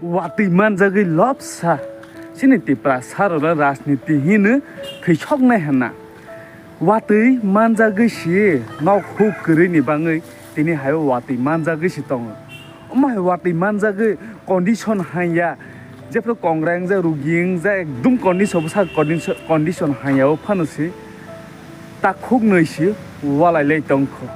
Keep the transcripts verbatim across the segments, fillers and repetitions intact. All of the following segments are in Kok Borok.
Watwi manjagwi lobsa chini Tiprasa rokno rajniti hino thwisoknai hwnna. Watwi manjagwi si nok huk kwrwini bangwi tini haio watwi manjagwi si tongo. Omo hai watwi manjagwi condition hanya, jephru kongra wngjak, rugi wngjak, ekdum condition bwsa condition, condition hanya o phano si takhuk nwi si walai lai tongkho.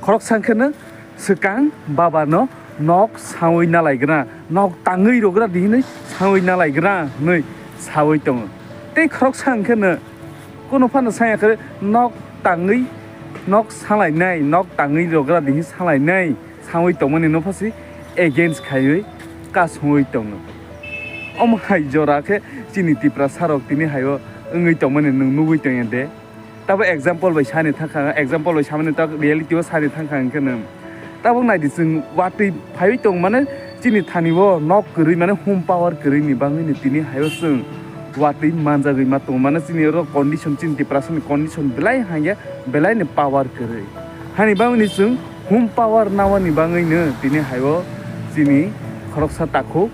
Khoroksa hwnkhe no swkang baba no nok sawi nalai gra, nok tangwi rogra di hinwi sawi nalai gra hinwi sawi tongo. Tei khoroksa hwnkhe no kunu phano saya khe nok tangwi, nok salai nai, nok tangwi rogra di hinwi salai nai sawi tongmani no pha si against khaiwi kasungwi tongo. Omo hai jora khe chini Tiprasa rok tini haio wngwi tongmani nwng nugwi tongya de. Tabo example bai sani thangkha, example bai samani ta reality o sani thangkha hwnkhe nwng. Tabuk naidi chwng watwi phaiwi tong mane chini thani o nok kwrwi mane home power kwrwi ni bangwi ni tini haio chwng watwi manjagwi ma tongo. Mane chini oro condition, chini Tiprasa ni condition belai hanya, belai ni power kwrwi. Hani bangwi ni chwng home power nawa ni bangwi no tini haio chini khoroksa takhuk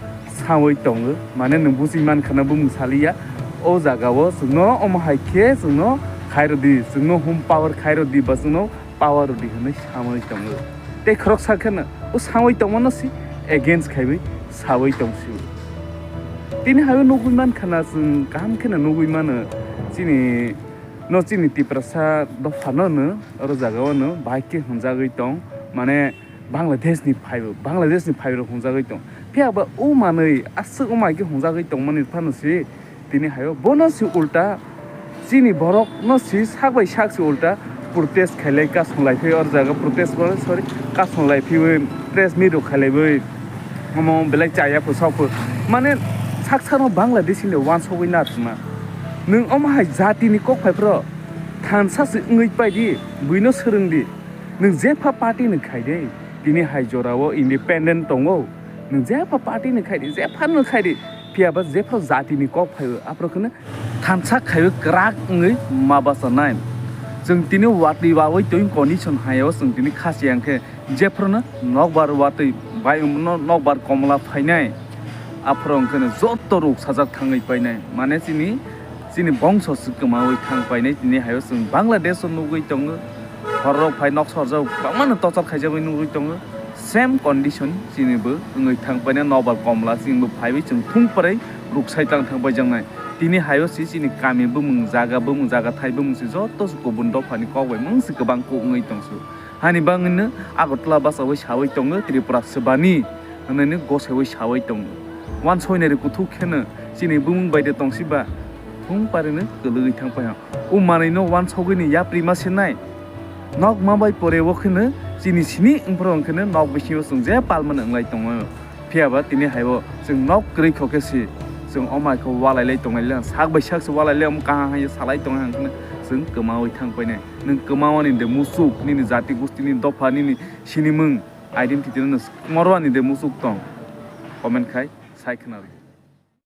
sawi tongo, mane nwng buji mankha na bumung saliya. O jaga o chwngno omo hai khe chwngno khairodi, chwngno home power khairodi ba chwngno power rodi hinwi sawi tongo. Tei khoroksa khe no o sawi tongmano si against khaiwi sawi tongsi. Tini haio nugwi mankha na chwng kaham khe no nugwi mano chini no chini Tiprasa dopha no no oro jaga o no bahai khe hwnjagwi tong, mane Bangladesh ni phaibo, Bangladesh ni phaibo hwnjagwi tong. Phiya ba o manwi aswk o mai khe hwnjagwi tongmani phano si tini haio bono si ulta chini borok no si sak bai sak si ulta protest khailai kasung lai phai or jaga protest bo sorry kasung lai phiwi press meet rok khailaiwi omo belai chaya pho sok pho mane sak sano Bangladesh ni wansogwi na thwngma nwng omo hai jati ni kok phai phro thansa si wngwi pai di buino swrwng di. Nwng jepha party ni khai de, tini hai jora o independent tongo. Nwng jepha party ni khai de, jepha no khai de, phiya ba jepha jati ni kok phai o, aphro kheno thansa khai o kwrak wngwi ma basa nai. Chwng tini watwi wawi twi condition hai o chwng tini khasi yang khe jephru no nokbar watwi bai no nokbar komla phainai. Aphro wngkheno joto ruk sajak thangwi painai. Mane chini, chini bongso se kwmawi thang painai. Tini hayo chwng Bangladesh o nugwi tongo. Horrok phai nok sorjak bangmano tochor khaijagwi nugwi tongo. Same condition chini bo wngwi thang painai. Nokbar komla chini bo phaiwi chwng thung prai ruk sai tang thang paijaknai. Tini hayo si chini kami bumung jaga, bumung jaga thai bumung si joto se kubun dophani kok bai mung se kwbang kuk wngwi tongsu. Hani bangwino Agartala bachawi sawi tongo Tripura swbani hwnwi gosewi sawi tongo. Wansoinari kuthuk kheno chini bumung bai de tongsiba thung parino kwlwgwi thang paio. O manwino wansogwini yapri ma sinai. Nok ma bai pore o kheno chini sini wngphro wngkheno nok bisingo chwng je palmani wnglai tongo. Phiya ba tini haibo chwng nok kwrwi kho khe si chwng o mai khe walai lai tongnai le sak bai sak se walai le omo kaham hai salai tongnai hwnkheno chwng kwmawi thang painai. Nwng kwmawani de musuk, nini jati gusti, nini dopha, nini sinimung, identity no nwng morwani de musuk tong? Comment khai sai khna rw.